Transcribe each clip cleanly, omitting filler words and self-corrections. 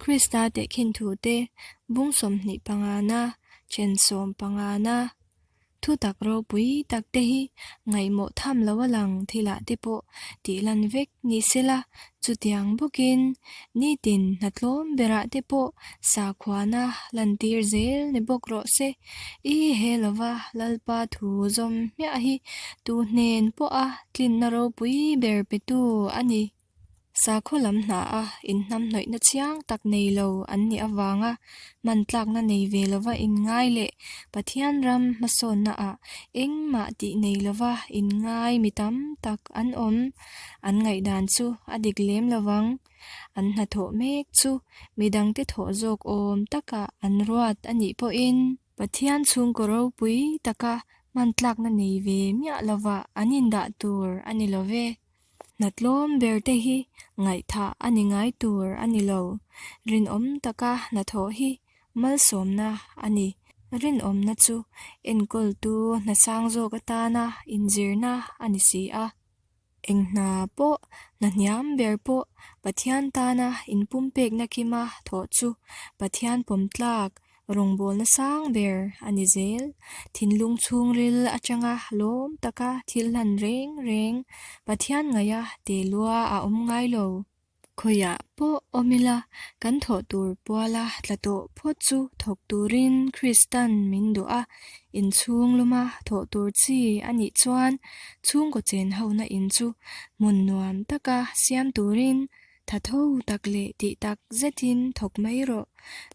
Krista tehkhin thute bung 25 na, then 15 na. Thutak ropui tak te hi ngaihmawh tham lo a lang thilah te pawh tih lan vek ni sela, chutiang bawkin nitin hna tlawm berah te pawh sakhuana lantir zel ni bawk rawh se. I he lova Lalpa thu zawm hmiah hi tu hnen pawha tlinna ropui ber petu a ni. Sakhaw lam hna a inhnamhnawihna chiang tak nei lo an nih avanga hman tlakna nei ve lova inngai leh Pathian ram hmasawnna ah engmah tih nei lova inngai mi tam tak an awm. An ngaihdan chu a dik lem lovang. An hnathawh mek chu midangte thawh zawk awm takah an ruat a nih pawhin Pathian chhungkaw ropui taka hman tlakna nei ve miah lovah an indah tur a ni lo ve. Hna tlawm ber te hi ngaihthah a ni ngai tur a ni lo. Rinawm taka hnathawh hi malsawmna a ni. Rinawmna chu enkawltu hna sang zawk atana inzirna a ni si a. Eng hna pawh, hna hniam ber pawh Pathian tana inpumpekna kima thawh chu Pathian pawm tlak Rawngbawlna sang ber a ni zel. Thinlung chhungril atanga lawm taka thil hlan reng reng Pathian ngaia te lua a awm ngai lo. Khawiah pawh awm ila, kan thawh tur puala tla tawh phawt chu thawk turin Kristan min duh a, inchhung luma thawh tur chi a nih chuan chhungkaw chen hona in chu hmun nuam taka siam turin Tha tho tak leh tih tak zetin thawk mai rawh.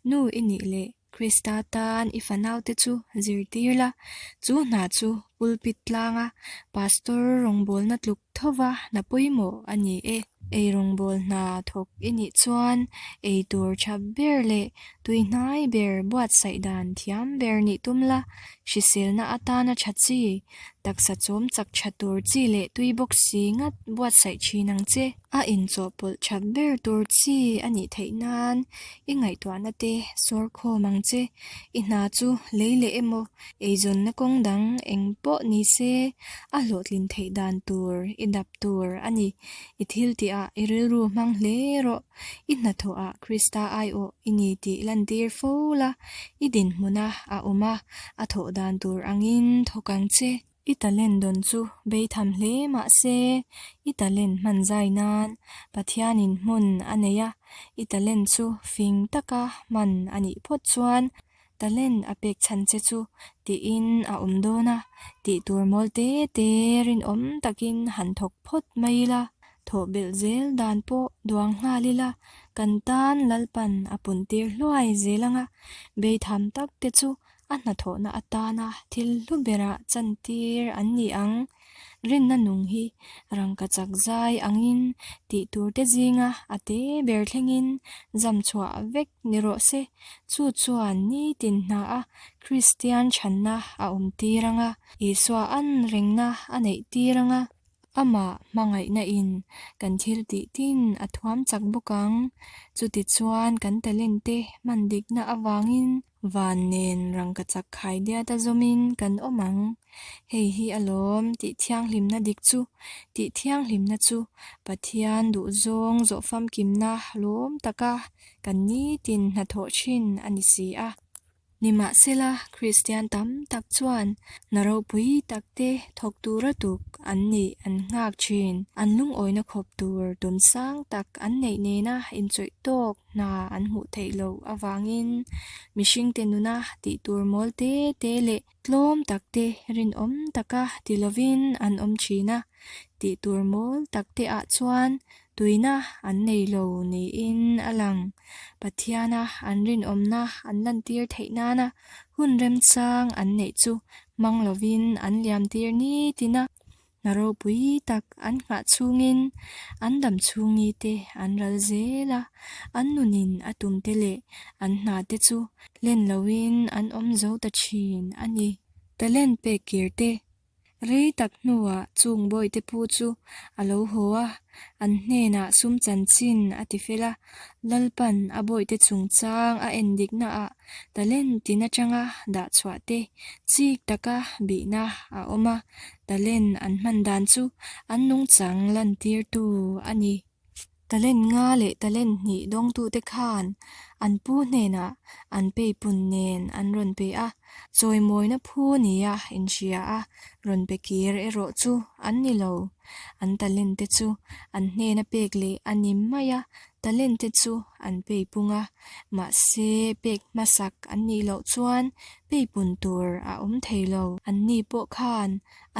Nu i nih leh Krista tan i fanaute chu zirtir la, chu hna chu pulpit tlanga pastor rawngbawlna tluk thova hna pawimawh a ni e. Ei rawngbâwl hna thawk i nih chuan ei tur tha ber leh tui hnai ber buatsaih dan thiam ber nih tum la, hriselna atana tha chi, taksa chawm chak tha tur chi leh tui bawk si ngat buatsaih thin ang che. A inchawhpawlh that ber tur chi a nih theih nan i ngaihtuahna te sawr khawm ang che. I hna chu lei leh emaw, eizawnna kawng dang eng pawh ni se a hlawhtlin theih dan tur i dap tur a ni. I thil tihah i rilru hmang hle rawh. I hnathawhah Krista aiawh i ni tih lantir fo la, i dinhmuna a awm a, a thawh dan tur angin thawk ang che. I talent dawn chu beitham hle mah se, i talent hman zai nan Pathianin hmun a nei a, i talent chu fing taka hman a nih phawt chuan talent a pek chhan che chu tiin a awm dawn a, tih tur mawl te te rinawm takin han thawk phawt mai ila, thawh belh zel dan pawh duang nghal ila, kan tan Lalpan a puntir hluai zel anga beitham tak te chu a hnathawhna atana thil hlu berah chantir an ni ang. Rinna nung hi rangkachak zai angin tih turte zinga a te ber thlengin zam chhuah vek ni rawh se. Chu chuan nitin hna a Kristian chhanna a awm tir ang a, Isua an rengna a neih tir ang a. Amah hmangaihna in kan thil tih tin a thuam chak bawk ang. Chutichuan kan talent te hman dikna avangin Van nen rangkachak khai diat a zawmin kan awm ang. Hei hi a lawm tih thianghlimna dik chu. Tih thianghlimna chu Pathian duhzawng zawh famkimna lawm taka kan nitin hnathawh thin a ni si a. Nimahsela, Kristian tam tak chuan hna ropui takte thawk tura tuk an nih an nghak thin. An lungawina khawp tur tum sang tak an neih nena inchawih tawk hna an hmuh theih loh avangin mihringte nuna tih tur mawl te te leh tlawm tak te rinawm taka ti lovin an awm thin a, tih tur mawl tak te ah chuan tuina an nei lo niin a lang. Pathiana an rinawmna an lantir theih nana hun remchang an neih chu hmang lovin an liamtir nitin a. Hna ropui tak an nghah chhungin an dam chhungi te an ral zel a, an nunin a tum te leh an hna te chu hlen loin an awm zo ta thin a ni. Talent pek kir te rei tak hnuah chung bawihte pu chu a lo haw a, an hnenah sum chanchin a ti fel a, Lalpan a bawihte chungchang a en diknaah Talent tin atanga dah chhuah te chik taka bihna a awm a, talent an hman dan chu an nungchang lantirtu a ni. Talent nga leh talent hnih dawngtute khan an pu hnenah an peipun nen an rawn pe a, chawimawina phu nia inhria a rawn pe kir erawh chu an ni lo. An talent te chu an hnena pek leh a ni mai a, talent te chu an peipung a, mahse pek hmasak an nih loh chuan peipun tur a awm thei lo. Anni pawh khan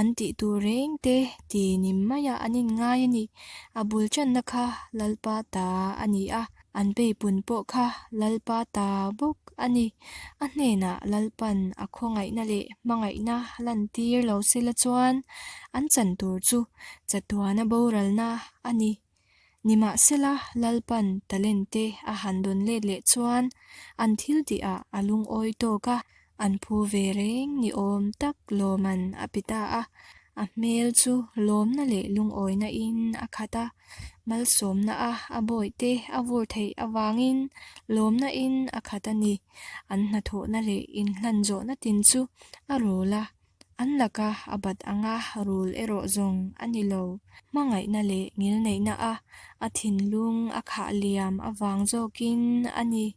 An tih tur reng te ti ni maiah an inngai a ni. A bul channa kha Lalpa ta a ni a, an peipun pawh kha Lalpa ta bawk a ni. A hnenah Lalpan a khawngaihna leh hmangaihna lantir lo sela chuan an chan tur chu chatuana boralna a ni. Nimahsela, Lalpan talent te a han dawn let leh chuan an thil tihah a lungawi tawk a, an phu ve reng ni awm tak lawman a pe ta a. A hmel chu lawmna leh lungawina in a khat a, malsawmna a a bawihte a vur theih avangin lawmna in a khat a ni. An hnathawhna leh inhlan zawhna tin chu a rawl a. An laka a bat anga rul erawh zawng a ni lo. Hmangaihna leh ngilneihna a a thinlung a khah liam avang zawkin a ni.